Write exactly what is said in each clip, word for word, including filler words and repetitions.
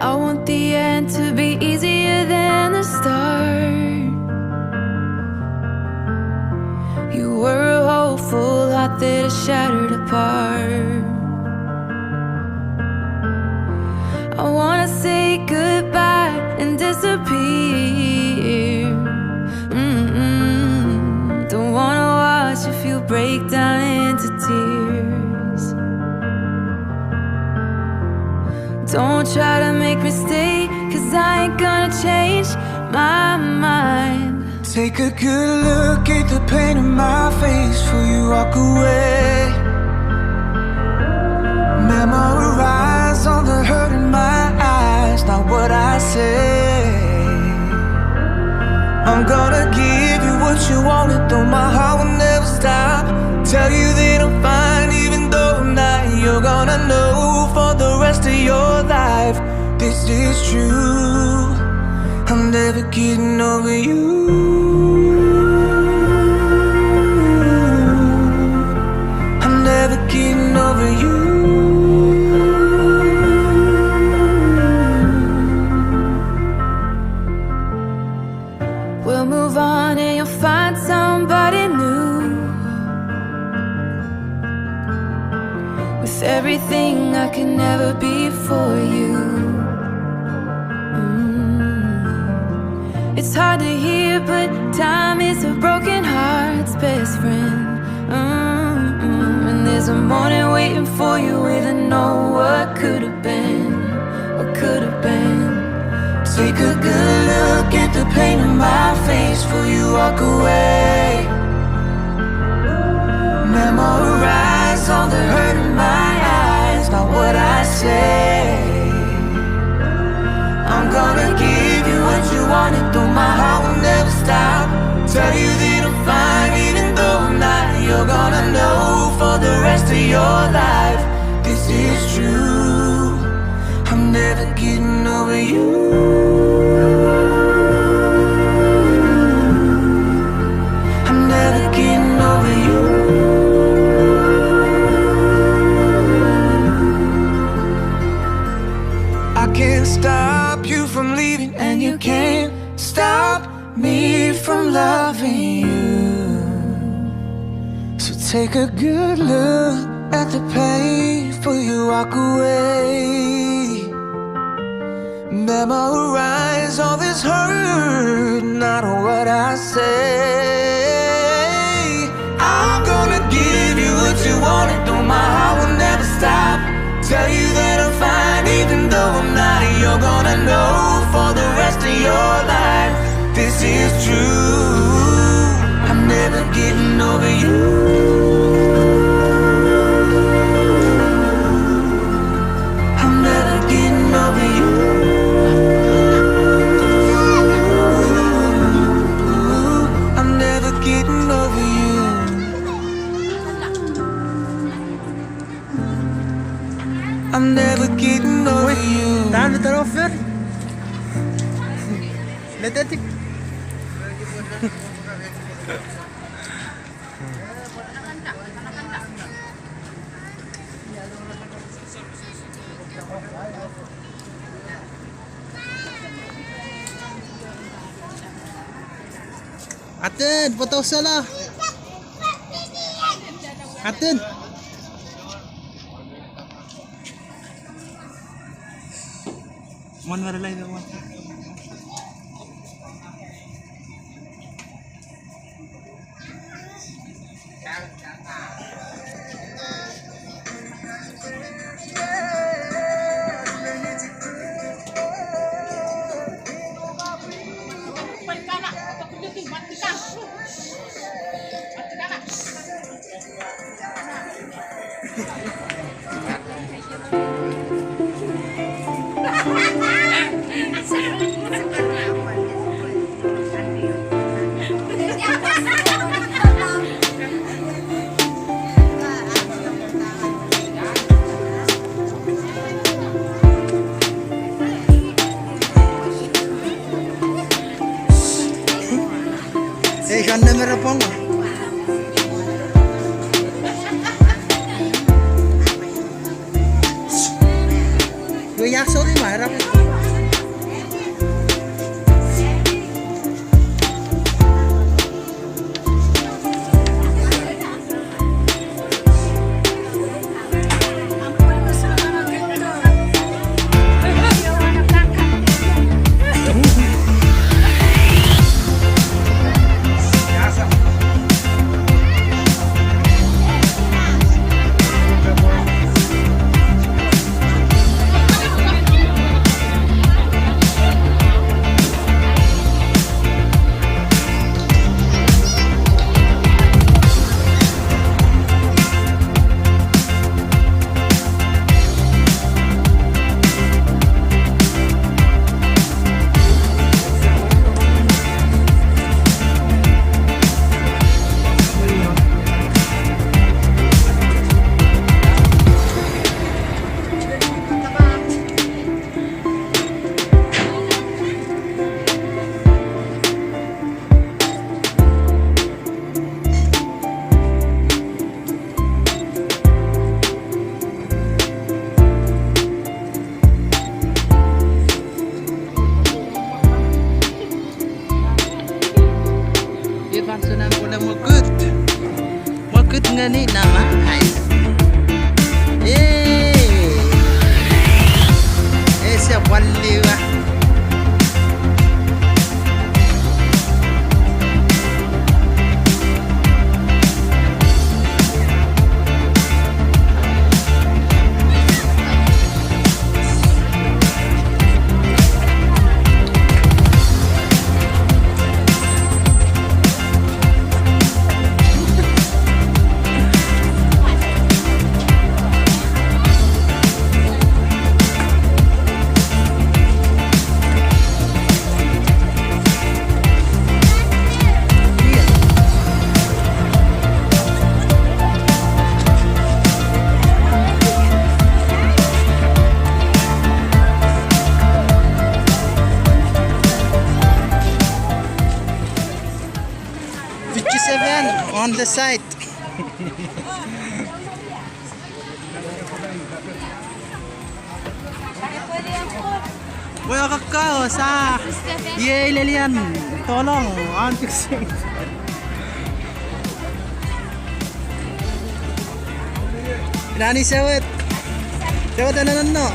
I want the end to be easier than the start. You were a hopeful heart that is shattered apart. I wanna say goodbye and disappear. Mm-mm. Don't wanna watch you feel break down into tears. Don't try to make me stay, 'cause I ain't gonna change my mind. Take a good look at the pain in my face before you walk away. Memorize all the hurt in my eyes, not what I say. I'm gonna give you what you wanted, though my heart will never stop. Tell you that I'm fine, even though I'm not. You're gonna know for the rest of your life this is true. I'm never getting over you. I'm never getting over you. We'll move on and you'll find somebody new. With everything, I can never be for you. Mm. It's hard to hear, but time is a broken heart's best friend. Mm-mm. And there's a morning waiting for you, even though what could have been, what could have been. Take a good look at the pain in my face before you walk away. Memorize all the hurt in my eyes, not what I say. I'm gonna give you what you wanted, though my heart will never stop. Tell you that I'm fine, even though I'm not. You're gonna know for the rest of your life this is true. I'm never getting over you. I'm never getting over you. I can't stop you from leaving, and you can't stop me from loving you. So take a good look at the pain before you walk away. Memorize all this hurt, not what I say. I'm gonna give you what you wanted, though my heart will never stop. Tell you that I'm fine, even though I'm not. You're gonna know for the rest of your life this is true. I'm never getting over you. I'm never getting over you. I'm never I'm never getting over you. Wait, dan the offer. Let it. Aten, potosela. Aten. One more line, one. Ei, kan nemera pongo. Iwe ia sori ma era. Iwe fansoun an pwole mokut. Mokut ngeni nama ai. Ei. Ese pwaliwa. Fifty-seven on the side. Weo kakao sa. Iei lelian tolong antik sing. Nani sewet? Sewet ananno.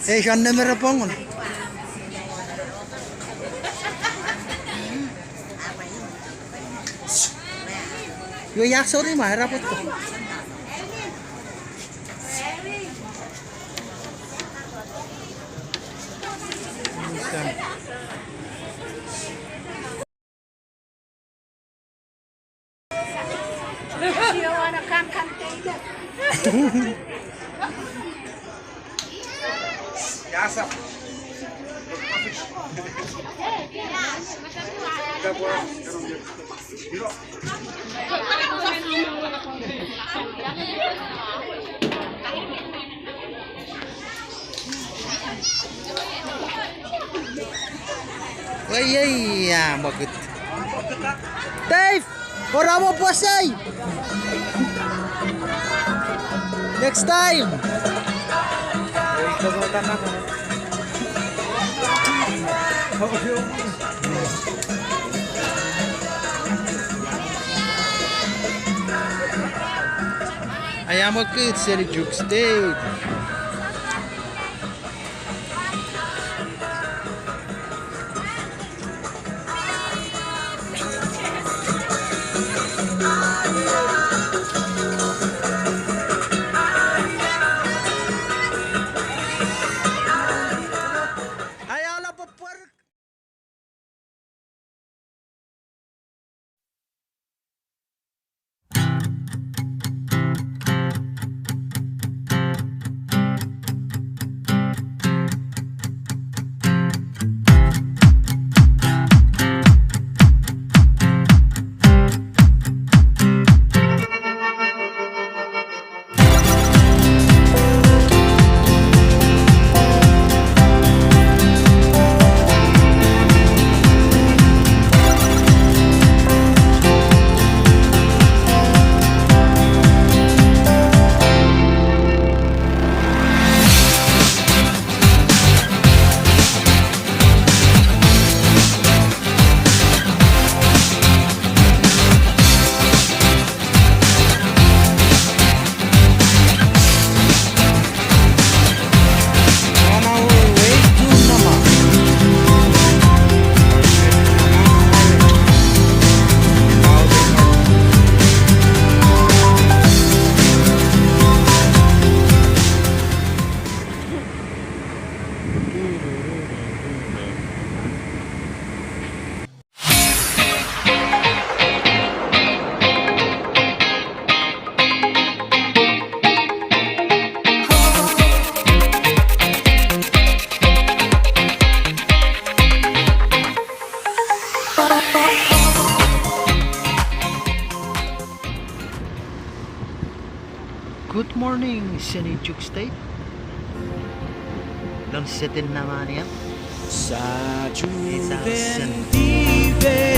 Ei, sia nemera pongon. Iwe ia sori ma era potto. Ei, ei, a, mokut. Dave, ora mo posei. Next time. Ai a mokut seni Chuuk State. Ai a la popor. Good morning, seni Chuuk State. Non setin namanian. Sa churen tipe. Sa churen tipe.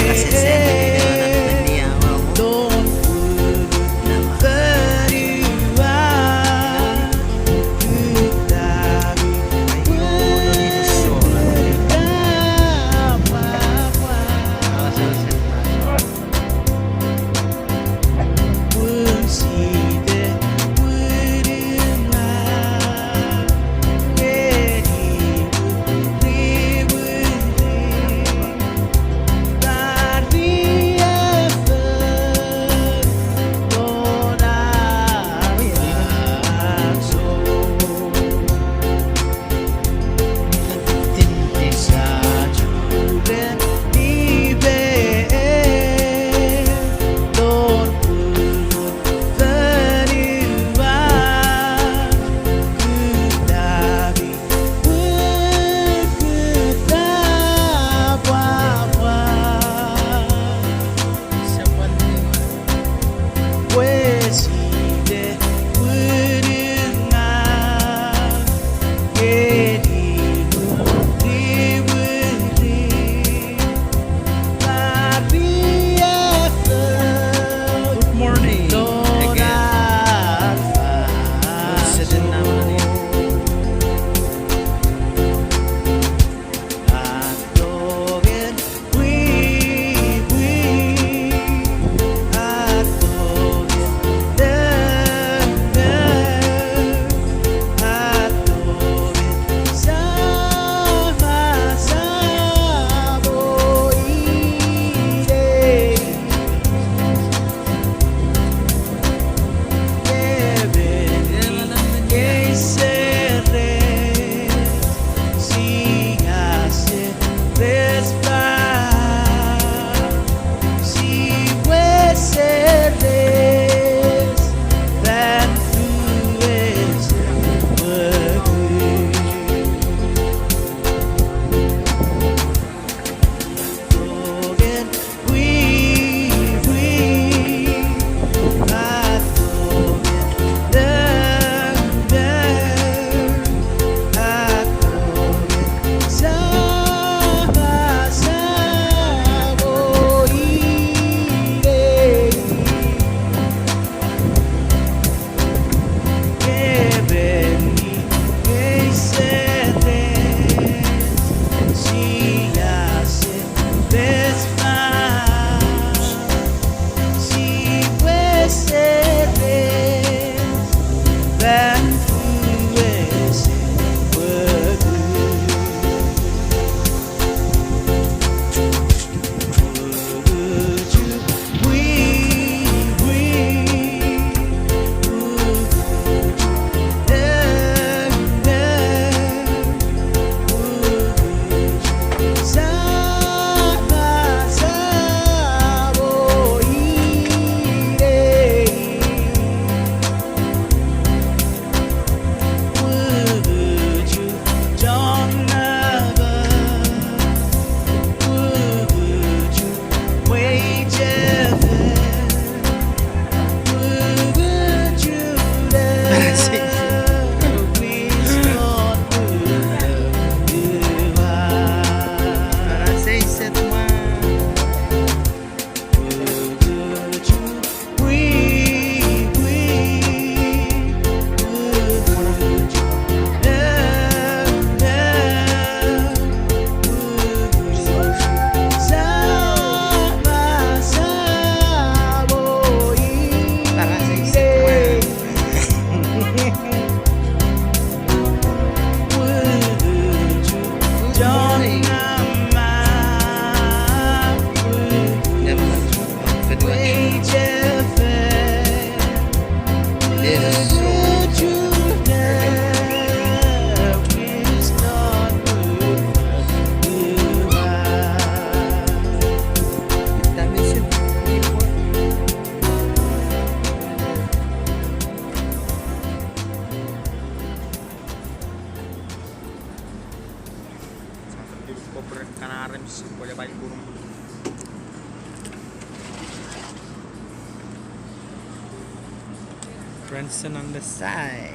Branson on the side.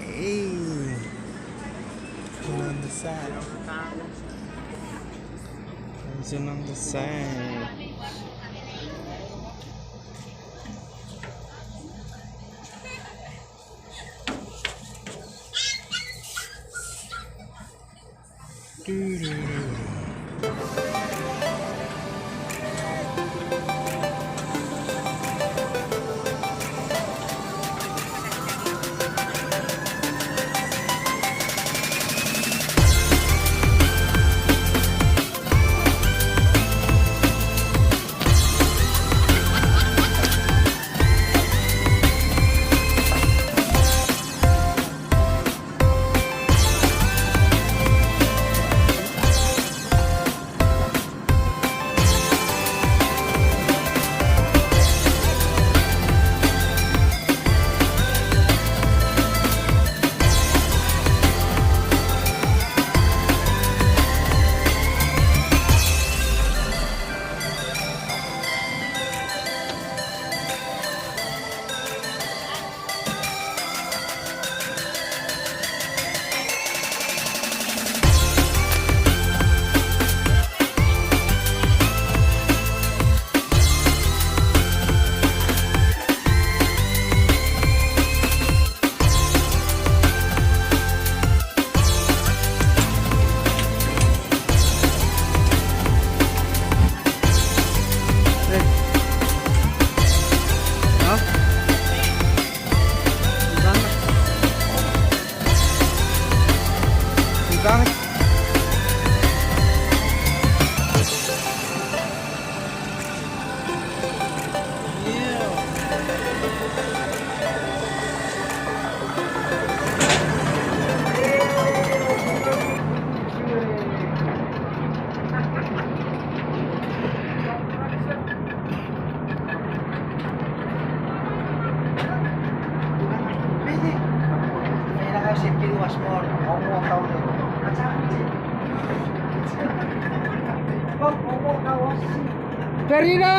Branson on the side. Branson on the side. Terina!